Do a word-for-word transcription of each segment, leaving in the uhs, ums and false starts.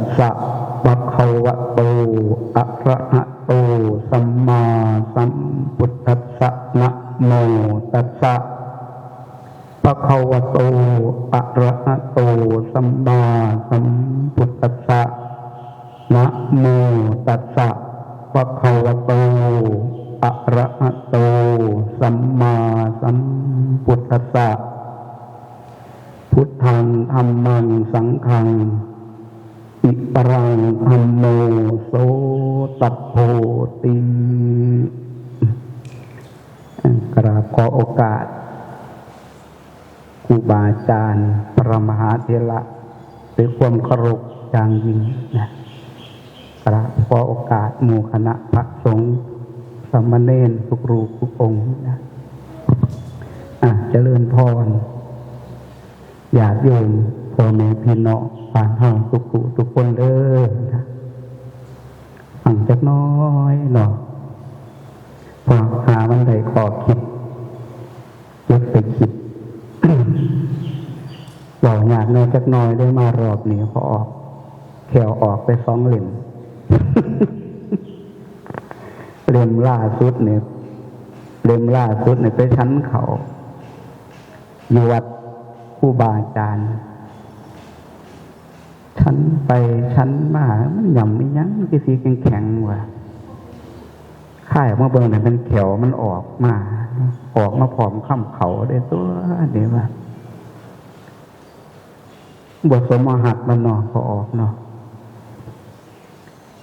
สสะ ภะคะวะโต อะระหะโต สัมมาสัมพุทธัสสะ นะโมตัสสะ ภะคะวะโต อะระหะโต สัมมาสัมพุทธัสสะ นะโมตัสสะ ภะคะวะโต อะระหะโต สัมมาสัมพุทธัสสะ พุทธัง ธัมมัง สังฆัง ติสรัง ธัมโม โสตัสโสติ กราบขอโอกาส ครูบาอาจารย์ พระมหาเถระ ด้วยความเคารพอย่างยิ่งนะ กราบขอโอกาสหมู่คณะพระสงฆ์ สามเณรทุกรูปทุกองค์นะ อ่ะ เจริญพร ญาติโยม พ่อแม่พี่น้อง บ้านเฮาทุกผู้ทุกคนเด้อนะ ฟังจักหน่อยเนาะ พอหามันได้ข้อคิด เก็บไปคิด เว้ายากแน่จักหน่อย ได้มารอบนี้ พอออก แข้วออกไปสองเล่ม เล่มล่าสุดเนี่ย เล่มล่าสุดเนี่ยไปฉันเขา อยู่วัดครูบาอาจารย์ ฉันไปฉันมา มันหย่ำไม่ยั้ง คือสีแข็งๆ ว่ะ คายออกมาเบิ่งน่ะ มันแข้วมันออกมา ออกมาพร้อมคำเขาได้ตัวนี่ว่า บ่สมมาหักมันเนาะ พอออกเนาะ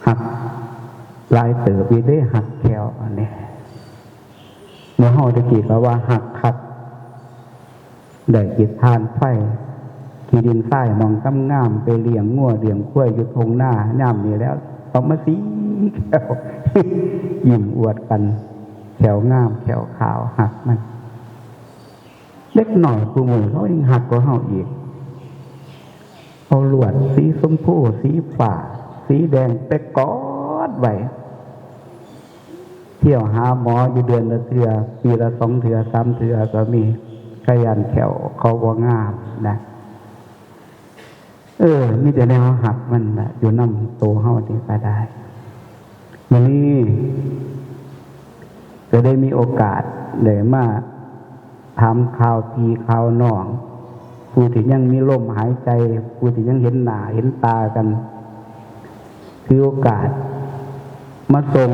หักหลายเติบอยู่เด้ หักแข้วอันนี้ เมื่อเฮาตะกี้ก็ว่าหักคัก ได้กินทานไฟ ขี้ดินทรายหม่องงามๆ ไปเลี้ยงงัวเลี้ยงควายอยู่ทุ่งนา ยามนี้แล้ว เอามาสีแข้ว ยิ้มอวดกัน แข้วงาม แข้วขาว หักมัน เด็กน้อยคู่มื้อเขายังหักกว่าเฮาอีก เอาลวดสีชมพู สีฟ้า สีแดงไปกอดไว้ เที่ยวหาหมออยู่เดือนละเทื่อ ปีละสองเทื่อ สามเทื่อก็มี ขยันแข้วเขาบ่งามนะ เออ มีแต่แนวหักมันน่ะ อยู่นำตัวเฮานี่ก็ได้ มื้อนี้ก็ได้มีโอกาสได้มาถามข่าวพี่ข่าวน้อง ผู้ที่ยังมีลมหายใจ ผู้ที่ยังเห็นหน้าเห็นตากัน ถือโอกาสมาส่ง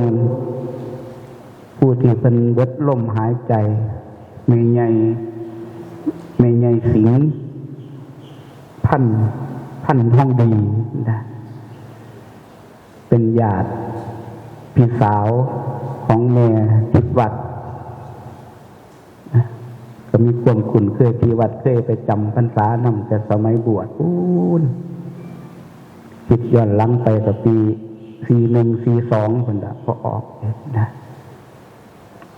ผู้ที่เพิ่นเบิดลมหายใจ แม่ใหญ่ แม่ใหญ่สิงห์ พัน พันทองดีนะ เป็นญาติพี่สาวของแม่ทิพย์วัฒน์นะ ก็มีความคุ้นเคยที่วัด เคยไปจำพรรษานำแต่สมัยบวชปู้น คิดย้อนหลังไปก็ปีสี่หนึ่ง สี่สอง พุ้นละ พอออกนะ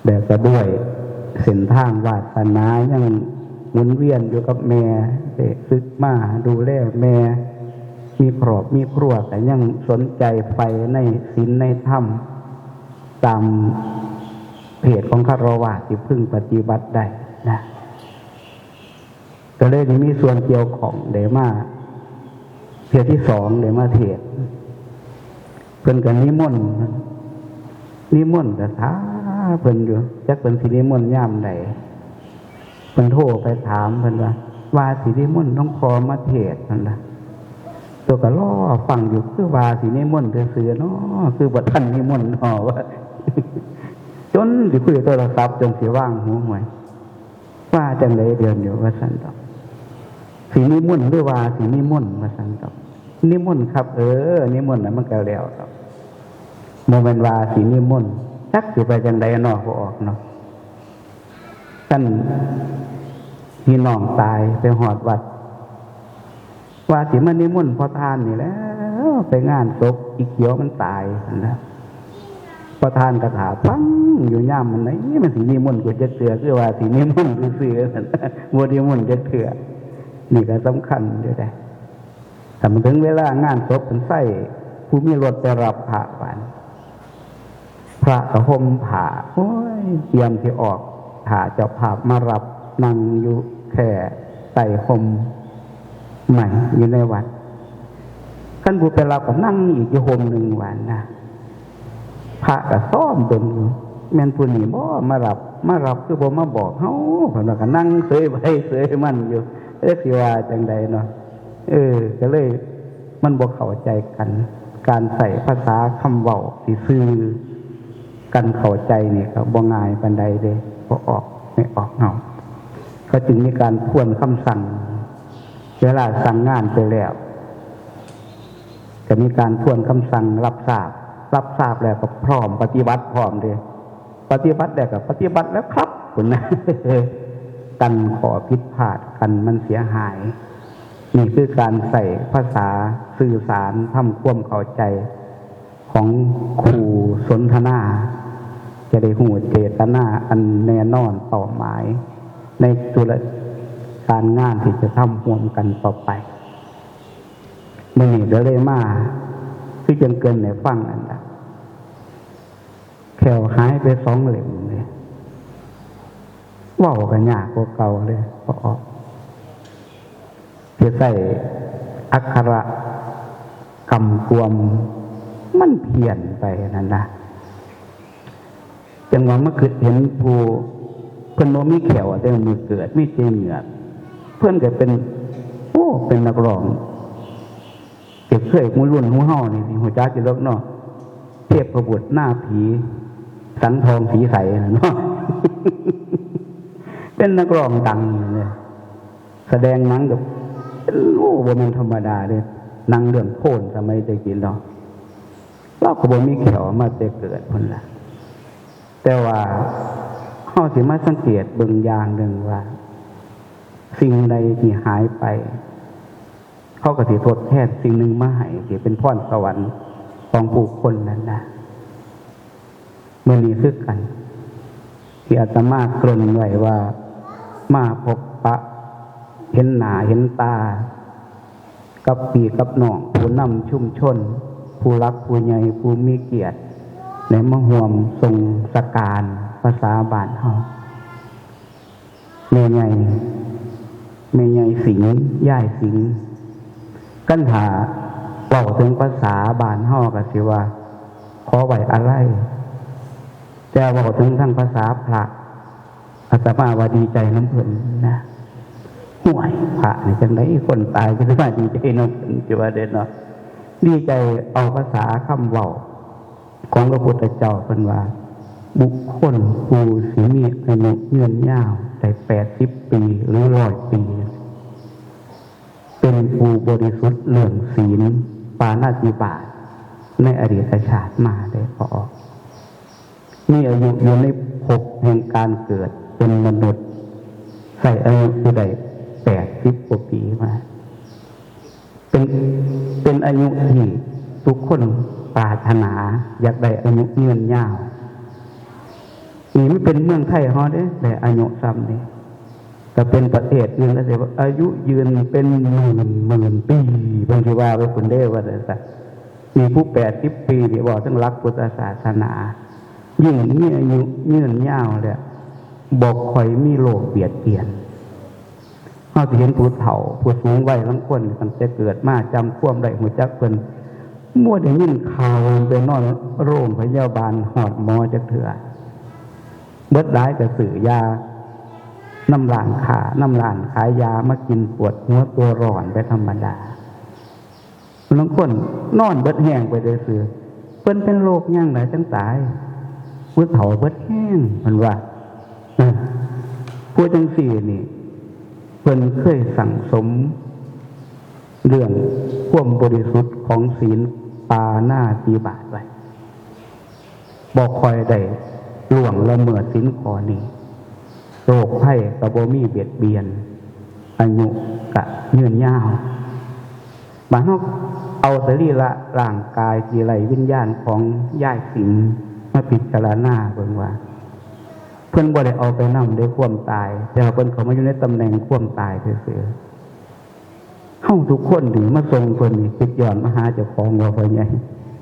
แต่ก็ด้วยเส้นทางวาสนายังหมุนเวียนอยู่กับแม่ ได้ศึกมาดูแลแม่ มีครอบมีครัว ก็ยังสนใจใฝ่ในศีลในธรรม ตามเพศของฆราวาสที่พึงปฏิบัติได้นะ ก็เลยได้มีส่วนเกี่ยวข้อง ได้มาเทื่อที่สอง ได้มาเทศน์ เพิ่นก็นิมนต์ นิมนต์ก็ถามเพิ่นอยู่ จักเพิ่นสินิมนต์ยามใด เพิ่นโทรไปถามเพิ่นว่า ว่าสินิมนต์หลวงพ่อมาเทศน์นั่นล่ะ ตัวก็รอฟังอยู่ คือว่าสินิมนต์ซื่อๆเนาะ คือบ่ทันนิมนต์เนาะ ว่า จนสิคุยโทรศัพท์จนสิวางหู ห่วย ว่าจั่งใดเดี๋ยวนี้ ว่าซั่นดอก สินิมนต์หรือว่าสินิมนต์ ว่าซั่นดอก นิมนต์ครับ เออ นิมนต์น่ะมันก็แล้วดอก บ่แม่นว่าสินิมนต์ จักสิไปจั่งใดเนาะ พอออกเนาะ ซั่นพี่น้องตายไปฮอดวัด ว่าสิมานิมนต์พ่อทานนี่แหล้ว ไปงานศพอีเขียวมันตายนั่นนะ พ่อทานก็ถ่าฟังอยู่ ยามมันไหนมันสินิมนต์กูจักเทื่อ คือว่าสินิมนต์ซื่อๆ ซั่น บ่นิมนต์จักเทื่อ นี่ก็สำคัญอยู่เด้ ถ้ามันถึงเวลางานศพมันใส่ผู้มีรถไปรับพระบาด พระก็ห่มผ้า โอ้ย เตรียมที่ออก ถ้าเจ้าภาพมารับ นั่งอยู่แค่ใต้ห่มไม้อยู่ในวัด ท่านผู้ไปรับก็นั่งอีกอยู่โฮมหนึ่งวันนะ พระก็ซ้อมเบิ่งอยู่ แม่นผู้นี้บ่มารับ มารับคือบ่มาบอกเฮา เพิ่นว่าก็นั่งเฉยไปเฉยมันอยู่ เอ๊ะ สิว่าจังใดเนาะ เออ ก็เลยมันบ่เข้าใจกัน การใช้ภาษาคำเว้าสิซื่อกันเข้าใจนี่ก็บ่ง่ายปานใดเด้ บ่ออก ไม่ออกเฮา เขาจึงมีการทวนคำสั่ง เวลาสั่งงานไปแล้ว ก็มีการทวนคำสั่งรับทราบ รับทราบแล้วก็พร้อมปฏิบัติพร้อมเด้ ปฏิบัติแล้วก็ปฏิบัติแล้วครับ คุณนะ กันข้อผิดพลาดกันมันเสียหาย นี่คือการใช้ภาษาสื่อสารทำความเข้าใจของคู่สนทนา จะได้รู้เจตนาอันแน่นอนเป้าหมาย ในธุรการงานที่จะทำร่วมกันต่อไป มื้อนี้ก็เลยมา คือจังเกริ่นให้ฟังนั่นล่ะ แข้วหายไปสองเล่มเลย เว้าก็ยากกว่าเก่าเลย พอออก สิใช้อักขระกำกวม มันเพี้ยนไปนั่นนะ จังว่ามาคิดเห็นผู้เพิ่นบ่มีแข้วแต่มื้อเกิด มีแต่เหงือก เพิ่นก็เป็น โอ้ เป็นนักร้อง เก็บเคยหมู่รุ่นหมู่เฮานี่สิฮู้จักอยู่ดอกเนาะ เทพบุตรหน้าผี สังทองสีใสน่ะเนาะ เป็นนักร้องดังเลย แสดงหนังกับ โอ้ บ่แม่นธรรมดาเด้ หนังเรื่องโพนสมัยแต่กี้เนาะ ลาวก็บ่มีแข้วมาแต่เกิดพุ้นล่ะ แต่ว่าเฮาสิมาสังเกตเบิ่งอย่างหนึ่งว่า สิ่งใดที่หายไป เขาก็สิทดแทนสิ่งหนึ่งมาให้ ที่เป็นพรสวรรค์ของผู้คนนั้นนะ มื้อนี้คือกัน ที่อาตมาเกริ่นไว้ว่า มาพบปะ เห็นหน้าเห็นตา กับพี่กับน้อง ผู้นำชุมชน ผู้หลักผู้ใหญ่ ผู้มีเกียรติ ได้มาร่วมส่งสการภาษาบ้านเฮา แม่ใหญ่ แม่ใหญ่สิงห์ ยายสิงห์ คันถ้าเว้าถึงภาษาบ้านเฮาก็สิว่า ขอไว้อาลัย แต่เว้าถึงทางภาษาพระ อาตมาว่าดีใจนำเพิ่นนะ ห่วย พระนี่จังได๋ คนตายจังว่าดีใจนำเพิ่น สิว่าเด้เนาะ ดีใจเอาภาษาคำเว้า ของพระพุทธเจ้าเพิ่นว่า บุคคลผู้สิมีอายุยืนยาวได้แปดสิบปีหรือร้อยปี เป็นผู้บริสุทธิ์เรื่องศีลปาณาติบาตในอดีตชาติมาได้พอออก มีอายุอยู่ในภพแห่งการเกิดเป็นมนุษย์ ใช้อายุอยู่ได้แปดสิบกว่าปีมา เป็น เป็นอายุที่ทุกคนปรารถนาอยากได้อายุยืนยาว นี่มันเป็นเมืองไทยเฮาเด้ ได้อายุส่ำนี้ แต่เป็นประเทศอื่นแล้วสิว่าอายุยืนเป็นหมื่นหมื่นปี เพิ่นสิว่าไปพุ้นเด้ว่าซั่นซะ นี่ผู้แปดสิบปีนี่เว้าถึงหลักพุทธศาสนา ยิ่งมีอายุยืนยาวแล้ว บ่ค่อยมีโรคเบียดเบียน เฮาสิเห็นผู้เฒ่า ผู้สูงวัยลางคนตั้งแต่เกิดมาจำความได้ ฮู้จักเพิ่น บ่ได้ยินข่าวไปนอนโรงพยาบาลฮอดหมอจักเทื่อ เบิดหลายก็ซื้อยานำร้านค้า นำร้านขายยามากิน ปวดหัวตัวร้อนไปธรรมดา ลางคนนอนเบิดแฮงไปซื่อๆ เพิ่นเป็นโรคหยังล่ะจั่งตาย ผู้เฒ่าเบิดแฮง เพิ่นว่า เออ ผู้จั่งซี้นี่ เพิ่นเคยสั่งสม เรื่องความบริสุทธิ์ของศีลปาณาติบาตไว้ บ่ค่อยได้ล่วงละเมิดศีลข้อนี้ โรคภัยก็บ่มีเบียดเบียน อายุก็ยืนยาว บาดเฮาเอาสรีระร่างกายที่ไร้วิญญาณของยายสิงห์มาพิจารณาเบิ่งว่า เพิ่นบ่ได้เอาไปนำเด้ความตาย แต่ว่าเพิ่นเข้ามาอยู่ในตำแหน่งความตายซื่อๆ เฮาทุกคนนี่มาส่งเพิ่นนี่ คิดย้อนมาหาเจ้าของว่า พ่อใหญ่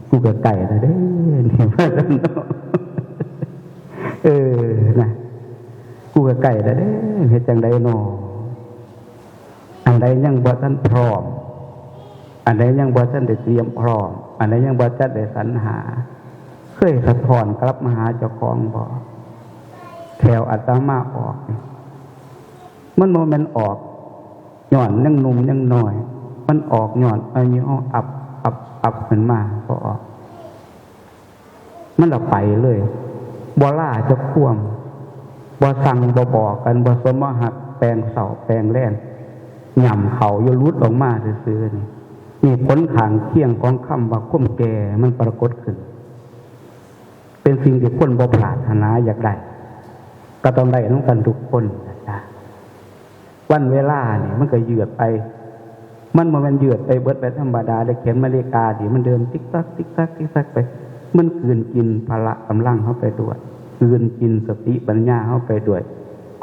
กูก็ใกล้แล้วเด้ นี่ว่าซั่นเนาะ เออ นะ กูก็ใกล้แล้วเด้ เฮ็ดจั่งใดน้อ อันใดยังบ่ทันพร้อม อันใดยังบ่ทันได้เตรียมพร้อม อันใดยังบ่ทันได้สรรหา เคยสะท้อนกลับมาหาเจ้าของบ่ แถวอาตมาออกนี่ มันบ่แม่นออกย้อนยังหนุ่มยังน้อย มันออกย้อนอายุเฮาอัพ อัพ อัพขึ้นมา บ่ออก มันละไปเลย บ่ลาจักความ บ่สั่งบ่บอกกัน บ่สมมาหักแปลงเศร้าแปลงแลง ย่ำเขาอยู่หลุดออกมาซื่อๆ นี่ นี่ผลข้างเคียงของคำว่าความแก่มันปรากฏขึ้น เป็นสิ่งที่คนบ่ปรารถนาอยากได้ ก็ต้องได้นำกันทุกคนนะจ๊ะ วันเวลานี่มันก็ยืดไป มันบ่แม่นยืดไปเบิดแบบธรรมดา ได้เข็มนาฬิกาที่มันเดินติ๊กตักติ๊กตักติ๊กตักไป มันกลืนกินพละกำลังเฮาไปด้วย กลืนกินสติปัญญาเฮาไปด้วย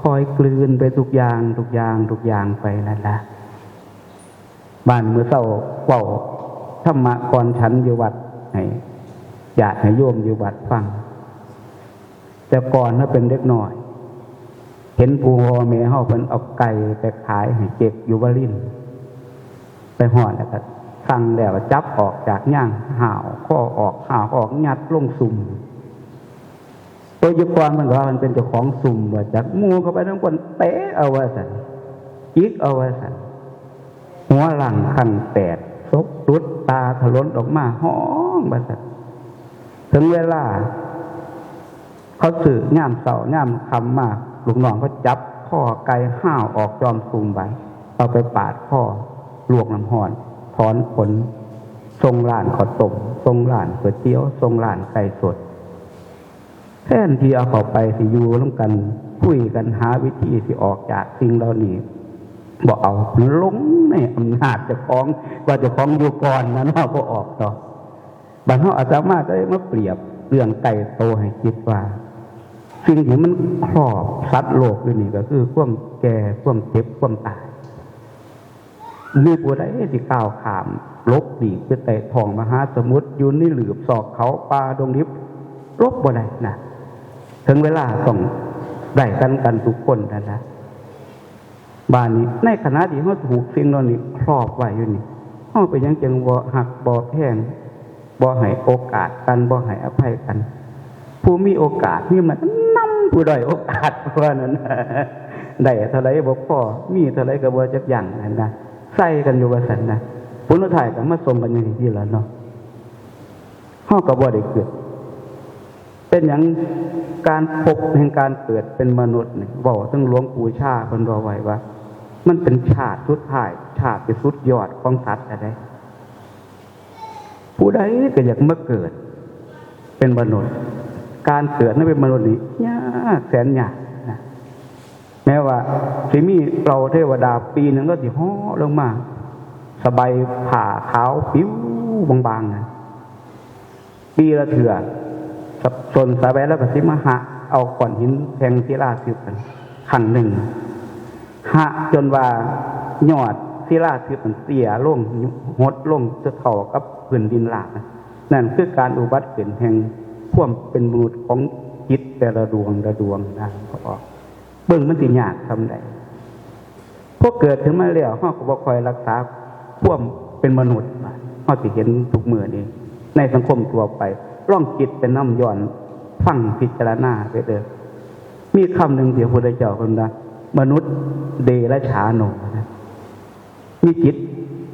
คอยกลืนไปทุกอย่าง ทุกอย่าง ทุกอย่างไปนั่นล่ะ บ้านมื้อเช้าเว้าธรรมะก่อนฉันอยู่วัด ให้ญาติให้โยมอยู่วัดฟัง แต่ก่อนเฮาเป็นเด็กน้อย เห็นผู้พ่อแม่เฮาเพิ่นเอาไก่ไปขายให้เจ๊กอยู่วาริน ไปฮอดแล้วก็สั่งแล้วจับออกจากยาง ห้าวคอออก ห้าวออก ยัดลงซุม ตัวอยู่ก่อนมันก็ว่ามันเป็นเจ้าของซุม ว่าจักหมู่เข้าไปทั้งคนเตะเอาว่าซั่น จิกเอาว่าซั่น หัวหลังข้างแตก ศพหลุด ตาถลนออกมา ฮ้องว่าซั่น ถึงเวลา เขาซื้อยามเช้ายามค่ำมา ลูกน้องเขาจับคอไก่ ห้าวออกจอมซุมไว้ เอาไปปาดคอ ลวกน้ำฮ้อน ถอนขน ส่งร้านข้าวต้ม ส่งร้านก๋วยเตี๋ยว ส่งร้านไก่สด แทนที่เอาเข้าไปสิอยู่นำกัน คุยกันหาวิธีสิออกจากสิ่งเหล่านี้ บ่เอา ลงในอำนาจเจ้าของ ว่าเจ้าของอยู่ก่อนนะเนาะ บ่ออกดอก บัดเฮาอาตมาก็เลยมาเปรียบเรื่องไก่โตให้คิดว่า สิ่งที่มันครอบสัตว์โลกอยู่นี่ก็คือความแก่ ความเจ็บ ความตาย มีผู้ใดสิก้าวข้าม หลบหลีกไปแตะท้องมหาสมุทร อยู่ในหลืบซอกเขาป่าดงดิบ หลบบ่ได้นะ ถึงเวลาต้องได้กัน กันทุกคนนั่นนะ บาดนี้ในขณะที่เฮาถูกสิ่งเหล่านี้ครอบไว้อยู่นี่ เฮาเป็นหยังจึงบ่ฮักบ่แพง บ่ให้โอกาสกัน บ่ให้อภัยกัน ผู้มีโอกาสมีมันนำผู้ด้อยโอกาส ว่านั้น ได้เท่าใดบ่พอ มีเท่าใดก็บ่จักหยังนั่นนะ ใส่กันอยู่ว่าซั่นนะ ผลสุดท้ายก็มาส่งกันอย่างนี้ล่ะเนาะ เฮาก็บ่ได้เกิด เป็นหยังการพบแห่งการเกิดเป็นมนุษย์นี่ เว้าถึงหลวงปู่ชาเพิ่นเว้าไว้ว่า มันเป็นชาติสุดท้าย ชาติที่สุดยอดของสัตว์อะเด้ ผู้ใดก็อยากมาเกิดเป็นมนุษย์ การเกิดนั้นเป็นมนุษย์นี่ยากแสนยากนะ แม้ว่าสิมีเหล่าเทวดาปีหนึ่งก็สิเหาะลงมา สบายผ้าขาวปิวบางๆนะ ปีละเทื่อ ส- สนสบายแล้วก็สิมาหะเอาก้อนหินแท่งศิลาทึบกัน ครั้งหนึ่ง หะจนว่ายอดศิลาทึบมันเตี้ยลง หดลงจนเท่ากับพื้นดินราบนะ นั่นคือการอุบัติขึ้นแห่งความเป็นมนุษย์ของจิตแต่ละดวงละดวงนะ เขาบอก เบิ่งมันสิยากส่ำใด พอเกิดขึ้นมาแล้ว เฮาก็บ่ค่อยรักษาความเป็นมนุษย์ เฮาสิเห็นทุกมื้อนี้ ในสังคมทั่วไป ลองคิดไปนำ ย้อนฟังพิจารณาไปเด้อ มีคำหนึ่งที่พระพุทธเจ้าเพิ่นว่า มนุษย์เดรัจฉาโน นะ มีจิต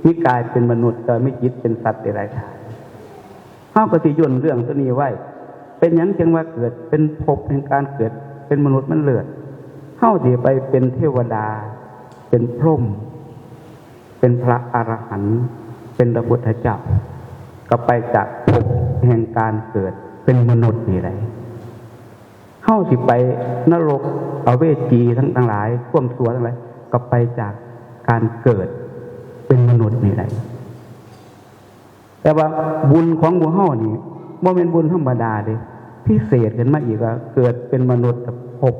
มีกายเป็นมนุษย์ แต่มีจิตเป็นสัตว์เดรัจฉาน เฮาก็สิย่นเรื่องตัวนี้ไว้ เป็นหยังจึงว่าเกิดเป็นภพแห่งการเกิดเป็นมนุษย์มันเลิศ เฮาสิไปเป็นเทวดา เป็นพรหม เป็นพระอรหันต์ เป็นพระพุทธเจ้า ก็ไปจากภพแห่งการเกิดเป็นมนุษย์นี่แหละ เฮาสิไปนรก อเวจีทั้ง ทั้งหลาย ความชั่วทั้งหลาย ก็ไปจากการเกิดเป็นมนุษย์นี่แหละ แต่ว่าบุญของหมู่เฮานี่บ่แม่นบุญธรรมดาเด้ พิเศษขึ้นมาอีกว่าเกิดเป็นมนุษย์พบ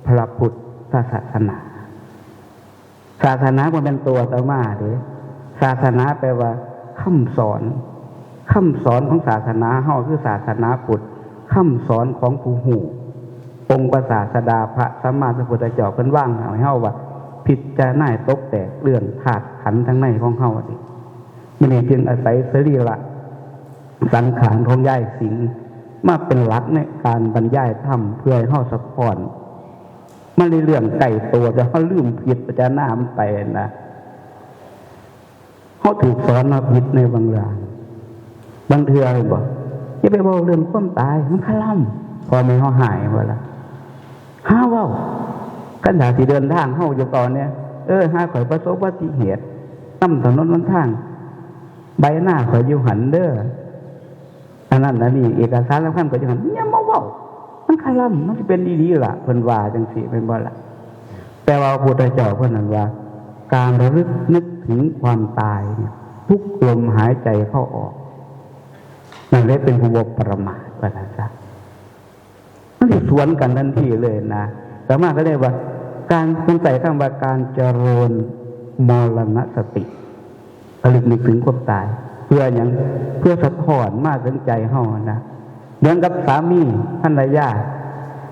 พระพุทธศาสนา ศาสนาบ่แม่นตัวอาตมาเด้ ศาสนาแปลว่าคำสอน คำสอนของศาสนาเฮาคือศาสนาพุทธ คำสอนของผู้ฮู้ องค์พระศาสดาพระสัมมาสัมพุทธเจ้าเพิ่นวางให้เฮาว่า พิจารณาตกแตกเรื่องธาตุขันธ์ทั้งในของเฮานี่ มื้อนี้จึงอาศัยสรีระสังขารของยายสิงห์มาเป็นหลักในการบรรยายธรรม เพื่อให้เฮาสะท้อนมาในเรื่องใกล้ตัว แต่เฮาลืมผิดพิจารณามันไปนะ เฮาถูกสอนมาผิดในบางเรื่อง บางเทื่อเห็นบ่ อย่าไปเว้าเรื่องความตาย มันคาลำ พ่อแม่เฮาหายบ่ล่ะ หาเว้า คันถ้าสิเดินทางเฮาอยู่ตอนเนี้ย เออ หาข้อยประสบอุบัติเหตุนำถนนหนทาง ใบหน้าข้อยอยู่หั่นเด้อ อันนั้นอันนี้ เอกสารสำคัญข้อยอยู่หั่น อย่ามาเว้า มันคาลำ มันสิเป็นดีๆล่ะ เพิ่นว่าจังซี่แม่นบ่ล่ะ แต่ว่าพระพุทธเจ้าเพิ่นนั้นว่า การระลึกนึกถึงความตายเนี่ย ทุกลมหายใจเข้าออก นั่นแหละเป็นผู้บ่ประมาท ว่าซั่นซะ มันสิสวนกันทันทีเลยนะ อาตมาก็เลยว่า การ เพิ่นใช้คำว่าการเจริญมรณสติ ระลึกนึกถึงความตาย เพื่อหยัง เพื่อสะท้อนมาถึงใจเฮานะ เหมือนกับสามีภรรยา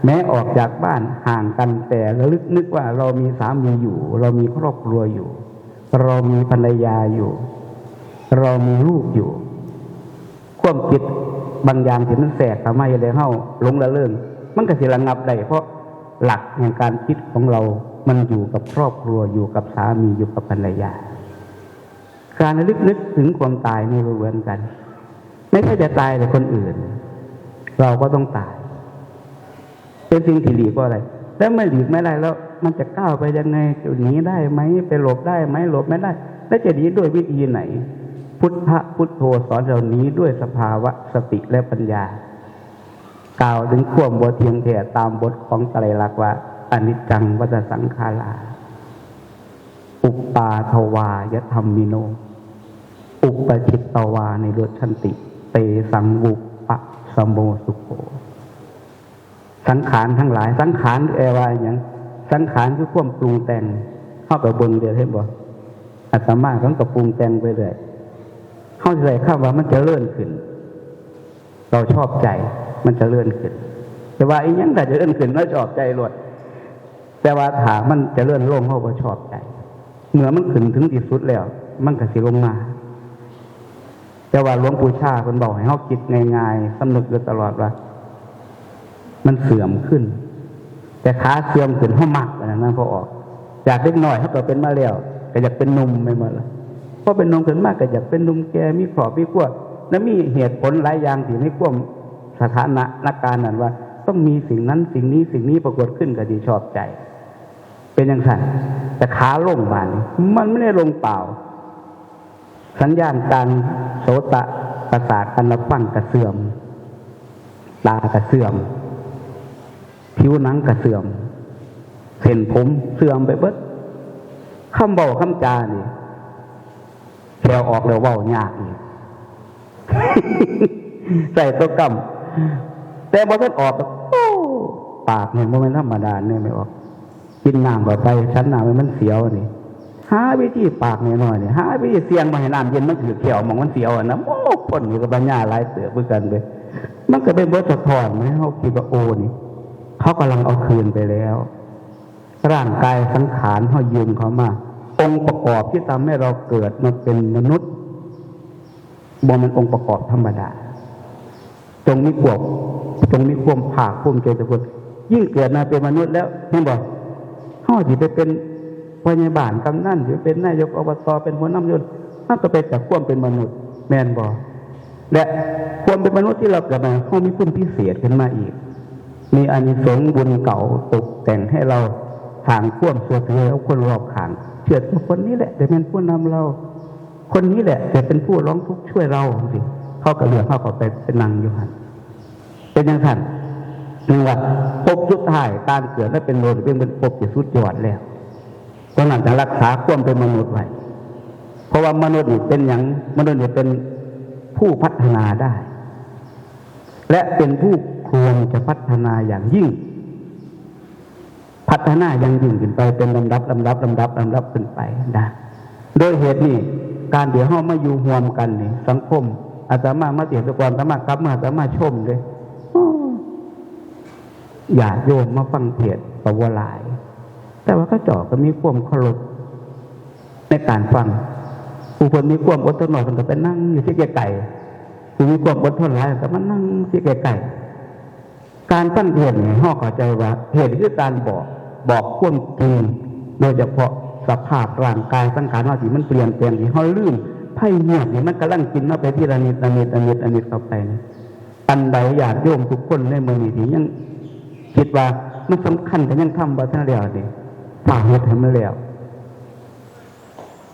แม้ออกจากบ้านห่างกัน แต่ระลึกนึกว่าเรามีสามีอยู่ เรามีครอบครัวอยู่ เรามีภรรยาอยู่ เรามีลูกอยู่ ความคิดบางอย่างที่มันแทรกเข้ามาเฮ็ดให้เฮาหลงละเริง มันก็สิระงับได้ เพราะหลักแห่งการคิดของเรา มันอยู่กับครอบครัว อยู่กับสามี อยู่กับภรรยา การระลึกนึกถึงความตายนี่ก็เหมือนกัน ไม่ใช่จะตายแต่คนอื่น เราก็ต้องตาย เป็นสิ่งที่หลีกบ่ได้ แล้วไม่หลีกไม่ได้แล้ว มันจะก้าวไปยังไง จะหนีได้ไหม ไปหลบได้ไหม หลบไม่ได้ แล้วจะหนีด้วยวิธีไหน พุทธะพุทโธสอนเราหนีด้วยสภาวะสติและปัญญา กล่าวถึงความบ่เที่ยงแท้ตามบทของไตรลักษณ์ว่า อนิจจังวัฏฏสังขารา อุปปาทวายธัมมิโน อุปปจิตตวานิรุจฉันติ เตสังวุปปะสโมสุโข สังขารทั้งหลาย สังขารแปลว่าหยัง สังขารคือความปรุงแต่ง เฮาก็เบิ่งเด้อ เห็นบ่ อาตมาเพิ่นก็ปรุงแต่งไปเรื่อย เฮาสิใช้คำว่ามันเจริญขึ้น เราชอบใจ มันเจริญขึ้น แต่ว่าอีหยังถ้าเจริญขึ้น เราชอบใจโลด แต่ว่าถ้ามันเจริญลง เฮาบ่ชอบใจ เมื่อมันขึ้นถึงที่สุดแล้ว มันก็สิลงมา แต่ว่าหลวงปู่ชาเพิ่นบอกให้เฮาคิดง่ายๆ สำนึกอยู่ตลอดว่า มันเสื่อมขึ้น แต่ขาเสื่อมขึ้น เฮามักอันนั้น มันก็ออก จากเด็กน้อยเฮาก็เป็นมาแล้ว ก็อยากเป็นหนุ่มแม่นบ่ล่ะ พอเป็นหนุ่มขึ้นมาก็อยากเป็นหนุ่มแก่ มีครอบมีครัว แล้วมีเหตุผลหลายอย่างที่ในความสถานะนักการนั้นว่า ต้องมีสิ่งนั้นสิ่งนี้สิ่งนี้ปรากฏขึ้นก็สิชอบใจ เป็นจั่งซั่น แต่ขาลงบาดนี้ มันไม่ได้ลงเปล่า สัญญาณการโสตประสาทการรับฟังก็เสื่อม ตาก็เสื่อม ผิวหนังก็เสื่อม เส้นผมเสื่อมไปเบิด คำเว้าคำจานี่ แค่ออกแล้วเว้ายากอีก ใช้ตัวกำ แต่บ่ทันออกก็ โอ้ ปากนี่บ่แม่นธรรมดาเนี่ย ไม่ออก กินน้ำเข้าไป ฉันน้ำให้มันเสียวนี่ หาวิธีปากน้อยๆนี่ หาวิธีเสี่ยงบ่ให้น้ำเย็นมันถืกแข้วหม่องมันเสียวอะนะ โอ้ คนนี่ก็ปัญญาหลายเติบคือกันเด้ มันก็เป็นบทสะท้อนให้เฮาคิดว่า โอ้ นี่ เขากำลังเอาคืนไปแล้ว ร่างกายสังขารเฮายืมเขามา องค์ประกอบที่ทำให้เราเกิดมาเป็นมนุษย์ บ่แม่นองค์ประกอบธรรมดา จงมีความ จงมีความภาคภูมิใจทุกคน ยิ่งเกิดมาเป็นมนุษย์แล้ว เห็นบ่ เฮาสิไปเป็นผู้ใหญ่บ้านกำนัน สิไปเป็นนายกอบต เป็นผู้นำชน มันก็เป็นจากความเป็นมนุษย์ แม่นบ่ และความเป็นมนุษย์ที่เราเกิดมา เฮามีคุณพิเศษขึ้นมาอีก มีอานิสงส์บุญเก่าตกแต่งให้เราสร้างความเชื่อถือให้คนรอบข้าง เชื่อว่าคนนี้แหละจะเป็นผู้นำเรา คนนี้แหละจะเป็นผู้ร้องทุกข์ช่วยเราสิ เขาก็เลือกเฮาเข้าไปเป็นนั่งอยู่หั่น เป็นจั่งซั่น นึกว่าภพสุดท้าย การเกิดและเป็นมนุษย์เป็นภพที่สุดยอดแล้ว เพราะนั้นจะรักษาความเป็นมนุษย์ไว้ เพราะว่ามนุษย์นี่เป็นหยัง มนุษย์นี่เป็นผู้พัฒนาได้ และเป็นผู้ควรจะพัฒนาอย่างยิ่ง พัฒนาอย่างยิ่งขึ้นไปเป็นลำดับ ลำดับ ลำดับ ลำดับขึ้นไปนะ โดยเหตุนี้ การที่เฮามาอยู่ร่วมกันนี่ สังคม อาตมามาเทศน์ก่อน อาตมากลับมา อาตมาชมเลย โอ้ ญาติโยมมาฟังเทศน์ก็บ่หลาย แต่ว่าเขาเจ้าก็มีความเคารพในการฟัง ผู้เพิ่นมีความอดทนน้อยเพิ่นก็ไปนั่งอยู่ที่ไกลๆ ผู้มีความอดทนหลายก็มานั่งที่ไกลๆ การฟังเทศน์นี่เฮาเข้าใจว่าเทศน์คือการบอก บอกความจริง โดยเฉพาะสภาพร่างกายสังขารเฮาที่มันเปลี่ยนแปลง ที่เฮาลืม ไพ่เงียบนี่มันกำลังกินเฮาไปทีละนิดละนิดละนิดละนิดเข้าไปนี่ อันใดญาติโยมทุกคนในมื้อนี้ที่ยังคิดว่ามันสำคัญ แต่ยังทำบ่ทันแล้วนี่ ฟ้าวเฮ็ดให้มันแล้ว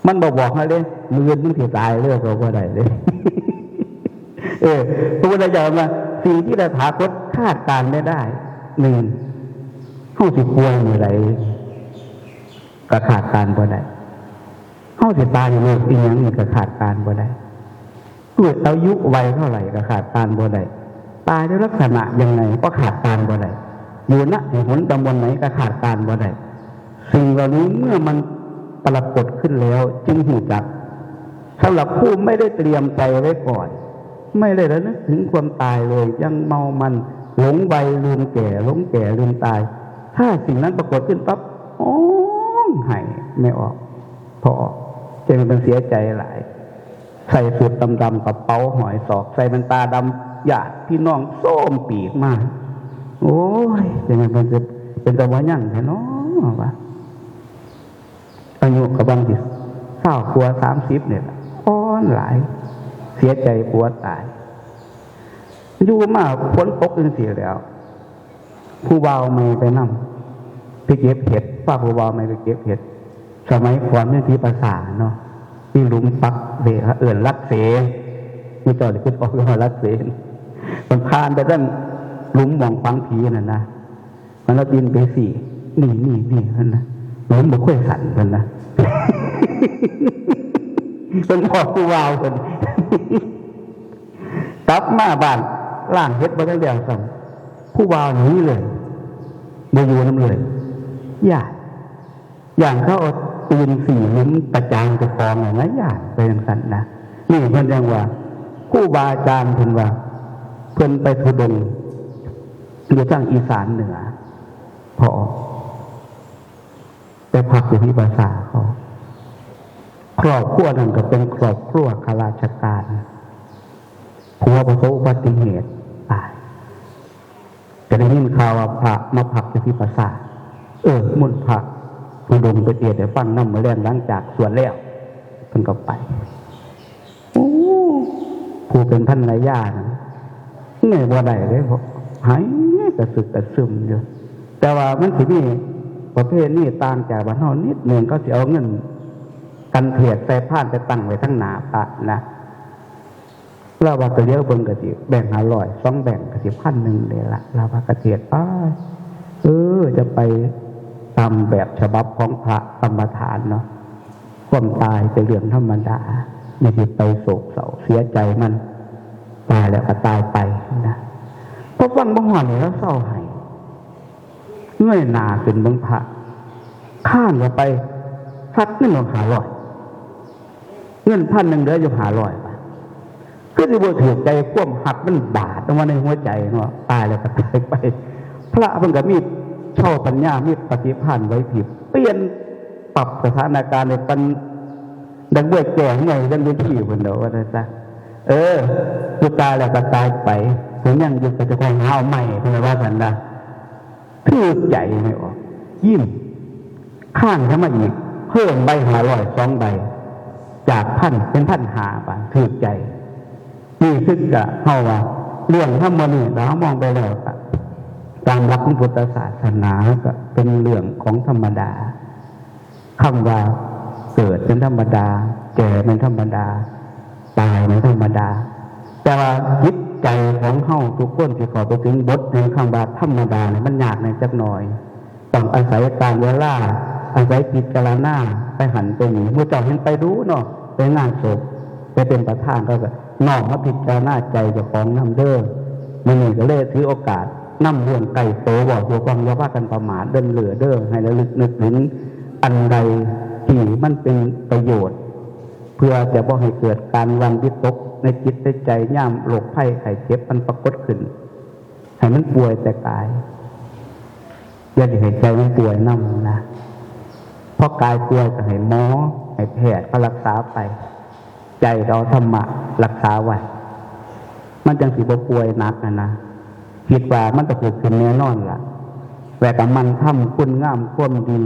มันบ่บอกเฮาเด้ มื้ออื่นมึงสิตายเลย ก็บ่ได้เด้ เออ พระพุทธเจ้าว่า สิ่งที่ตถาคตคาดการณ์ไม่ได้ หนึ่ง เฮาสิป่วยมื้อใด ก็คาดการณ์บ่ได้ เฮาสิตายโรคอีหยังนี่ก็คาดการณ์บ่ได้ ด้วยอายุวัยเท่าไหร่ก็คาดการณ์บ่ได้ ตายด้วยลักษณะยังไงก็คาดการณ์บ่ได้ อยู่ณแห่งหนตำบลไหนก็คาดการณ์บ่ได้ สิ่งเหล่านี้เมื่อมันปรากฏขึ้นแล้วจึงรู้จัก สำหรับผู้ไม่ได้เตรียมใจไว้ก่อน ไม่ได้ระลึกถึงความตายเลย ยังเมามัน หลงวัยลืมแก่ หลงแก่ลืมตาย ถ้าสิ่งนั้นปรากฏขึ้นปั๊บ โอ้ย ไห้ไม่ออก พอออก จะเป็นเสียใจหลาย ใส่สูทดำๆ กระเป๋าห้อยศอก ใส่แว่นตาดำ ญาติพี่น้องโซมปีกมา โอ้ย จะเป็น เป็น เป็นตาบ่ยั่งแท้น้อวะ อายุกำลังสิซาวกว่า สามสิบ เนี่ยล่ะ อ่อนหลาย เสียใจกลัวตาย อยู่มาฝนตกจังซี่แหล้ว ผู้บ่าวใหม่ไปนำ ไปเก็บเห็ด พาผู้บ่าวใหม่ไปเก็บเห็ด สมัยก่อนมีผีปราสาทเนาะ มีหลุมปักเส เอิ้นหลักเส มีเจ้าได้คิดออกว่าหลักเส มันผ่านไปตั้งหลุมหม่องฝังผีนั่นนะ มันเอาตีนไปสี่ นี่ นี่ นี่ นั่นนะ หลุมบ่ค่อยสั่น นั่นนะ เป็นพ่อผู้บ่าวเพิ่น กลับมาบ้าน ล้างเห็ดบ่ทันแล้วซ้ำ ผู้บ่าวหนีเลย บ่อยู่นำเลย ย้าน ย้านเขาเอาตีนสี่หลุมประจานเจ้าของน่ะนะ ย้านไปจังซั่นนะ นี่เพิ่นจั่งว่า ครูบาอาจารย์เพิ่นว่า เพิ่นไปธุดงค์อยู่ทางอีสานเหนือ พอ ไปพักอยู่ที่ปราสาทเขา ครอบครัวนั้นก็เป็นครอบครัวข้าราชการ ผัวประสบอุบัติเหตุตาย ก็ได้ยินข่าวว่าพระมาพักอยู่ที่ปราสาท เออ นิมนต์พระธุดงค์ไปเทศน์ให้ฟังนำ มื้อแลงหลังจากสวดแล้ว เพิ่นก็ไป โอ้ ผู้เป็นภรรยานะ เงยบ่ได้เลย เพราะไห้กระเซิกกระเซิมอยู่ แต่ว่ามันสิมีประเพณีต่างจากบ้านเฮานิดหนึ่ง เขาสิเอาเงินกันเทศน์ใส่พานไปตั้งไว้ทางหน้าพระนะ ลาวว่าก็เหลียวเบิ่งก็สิแบงค์ห้าร้อย สองแบงค์ก็สิพันหนึ่งเลยละ ลาวว่ากะเทศน์ไป เออ จะไปตามแบบฉบับของพระกรรมฐานเนาะ ความตายเป็นเรื่องธรรมดา อย่าสิไปโศกเศร้าเสียใจมัน ตายแล้วก็ตายไปนะ พอฟังบ่ฮอดนี่ลาวเซาไห้ เงยหน้าขึ้นเบิ่งพระ ค้านเข้าไป ซัดเงินออกห้าร้อย เงินพันหนึ่งเหลืออยู่ห้าร้อยบาท คือสิบ่ถืกใจ ความฮักมันบาดลงมาในหัวใจเนาะ ตายแล้วก็ตายไป พระเพิ่นก็มีเช่าปัญญา มีปฏิภาณไหวพริบ เปลี่ยน ปรับสถานการณ์ให้ปันดังเว้ยแก่เมื่อยดังเวทีเพิ่นดอก ว่าซั่นซะ เออ ผู้ตายแล้วก็ตายไป ผู้ยังอยู่ก็จะคอยหาเอาใหม่ เพิ่นว่าซั่นนะ ถืกใจไม่ออก ยิ้ม ค้านเข้ามาอีก เพิ่มใบห้าร้อย สองใบ จากพันเป็นพันห้าบาท ถืกใจ นี่คือกะเฮาว่า เรื่องธรรมมื้อนี้ ถ้าเฮามองไปแล้วกะ ตามหลักของพุทธศาสนาก็เป็นเรื่องของธรรมดา คำว่าเกิดเป็นธรรมดา แก่เป็นธรรมดา ตายเป็นธรรมดา แต่ว่าจิตใจของเฮาทุกคนที่เข้าไปถึงบทแห่งคำว่าธรรมดาเนี่ย มันยากแหน่จักหน่อย ต้องอาศัยการเวลา อาศัยพิจารณาไปหั้นไปนี่ หมู่เจ้าเห็นไปดูเนาะ ไปงานศพ ไปเป็นประธานเขาก็น้อมมาพิจารณาใจเจ้าของนำเด้อ มื้อนี้ก็เลยถือโอกาสนำเรื่องใกล้ตัวเว้าสู่ฟัง อย่าพากันประมาทเลินเล่อเด้อ ให้ระลึกนึกถึงอันใดที่มันเป็นประโยชน์ เพื่อจะบ่ให้เกิดการหวั่นวิตกในจิตในใจยามโรคภัยไข้เจ็บมันปรากฏขึ้น ให้มันป่วยแต่กาย อย่าสิให้ใจมันป่วยนำนะ เพราะกายป่วยก็ให้หมอ ให้แพทย์เขารักษาไป ใจก็เอาธรรมะรักษาไว้ มันจังสิบ่ป่วยหนักนะนะ คิดว่ามันต้องเกิดขึ้นแน่นอนล่ะ และก็หมั่นทำคุณงามความดี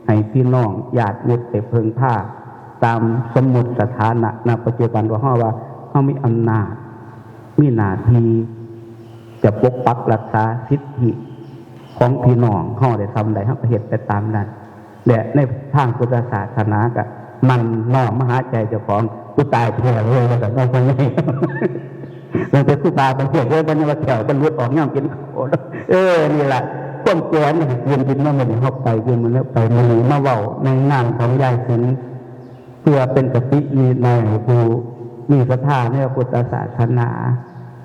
ให้พี่น้องญาติมิตรได้เพิ่งพา ตามสมมุติสถานะ ณ ปัจจุบันว่าเฮาว่าเฮามีอำนาจ มีหน้าที่ จะปกปักรักษาสิทธิของพี่น้องเฮาได้ทำได้ เฮาก็เฮ็ดไปตามนั้น และในทางพุทธศาสนาก็หมั่นน้อมมาหาใจเจ้าของ ผู้ตายแท้เลยว่าซั่นเนาะ พ่อใหญ่ ตั้งแต่ครูบาเพิ่นเทศน์เลย เพิ่นยังว่าแก้วเพิ่นหลุดออกย่ามกินข้าว เออ นี่ล่ะ ความแก่มันสิยืนกินมามื้อนี้ เฮาไปยืนมื้อนี้ ไปมื้อนี้ มาเว้าในนามของยายสิงห์ เพื่อเป็นคติวินัยให้ผู้มีศรัทธาในพระพุทธศาสนา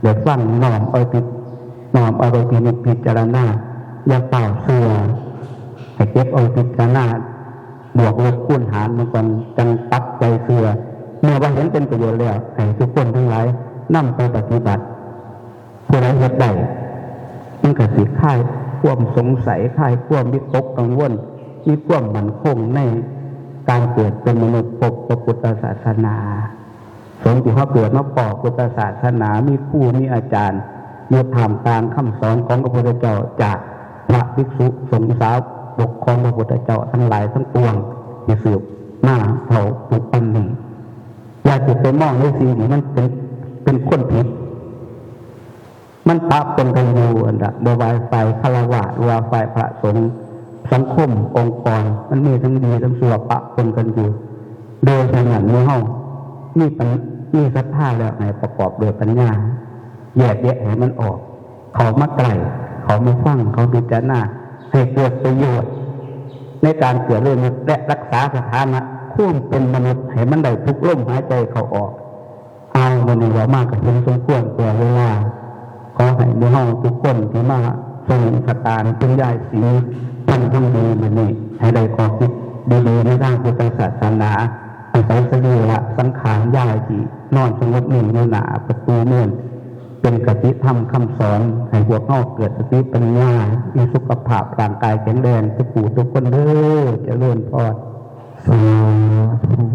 ได้ฟัง น้อมเอาพิ น้อมเอาไปพินิจพิจารณา อย่าเฝ้าเชื่อ ให้เก็บเอาพิจารณา บวกลบคูณหารมันก่อน จังปักใจเชื่อ เมื่อว่าเห็นเป็นประโยชน์แล้ว ให้ทุกคนทั้งหลายนำไปปฏิบัติ ผู้ใดเฮ็ดได้ มันก็สิคลายความสงสัย คลายความวิตกกังวล มีความมั่นคงในการเกิดเป็นมนุษย์ พบพระพุทธศาสนา สมที่เฮาเกิดมาพ้อพุทธศาสนา มีครูมีอาจารย์ อยู่ท่ามกลางคำสอนของพระพุทธเจ้า จากพระภิกษุสงฆ์สาวกของพระพุทธเจ้าทั้งหลายทั้งปวง ที่สืบมาเท่าทุกวันนี้ อย่าสิไปมองในสิ่งที่มันเป็น เป็นคนผิด มันปะปนกันอยู่อันละ บ่ว่าฝ่ายฆราวาส หรือว่าฝ่ายพระสงฆ์ สังคม องค์กร มันมีทั้งดีทั้งชั่วปะปนกันอยู่ โดยฉะนั้นหมู่เฮามีปัญ- มีศรัทธาแล้ว ให้ประกอบด้วยปัญญา แยกแยะให้มันออก เข้ามาใกล้ เข้ามาฟัง เข้าพิจารณา ให้เกิดประโยชน์ ในการเกิดเรื่องและรักษาสถานะความเป็นมนุษย์ ให้มันได้ทุกลมหายใจเข้าออก เอา มื้อนี้เว้ามากก็เห็นสมควรแก่เวลา ขอให้หมู่เฮาทุกคนที่มาส่งสการคุณยายสิงห์ ท่านทั้งดีมื้อนี้ ให้ได้ข้อคิดดีๆในทางพุทธศาสนา อาศัยสรีระสังขารยายที่นอนสงบนิ่งอยู่หน้าประตูเมรุ เป็นคติธรรมคำสอน ให้พวกเฮาเกิดสติปัญญา มีสุขภาพร่างกายแข็งแรงทุกผู้ทุกคนเด้อ เจริญพร สาธุ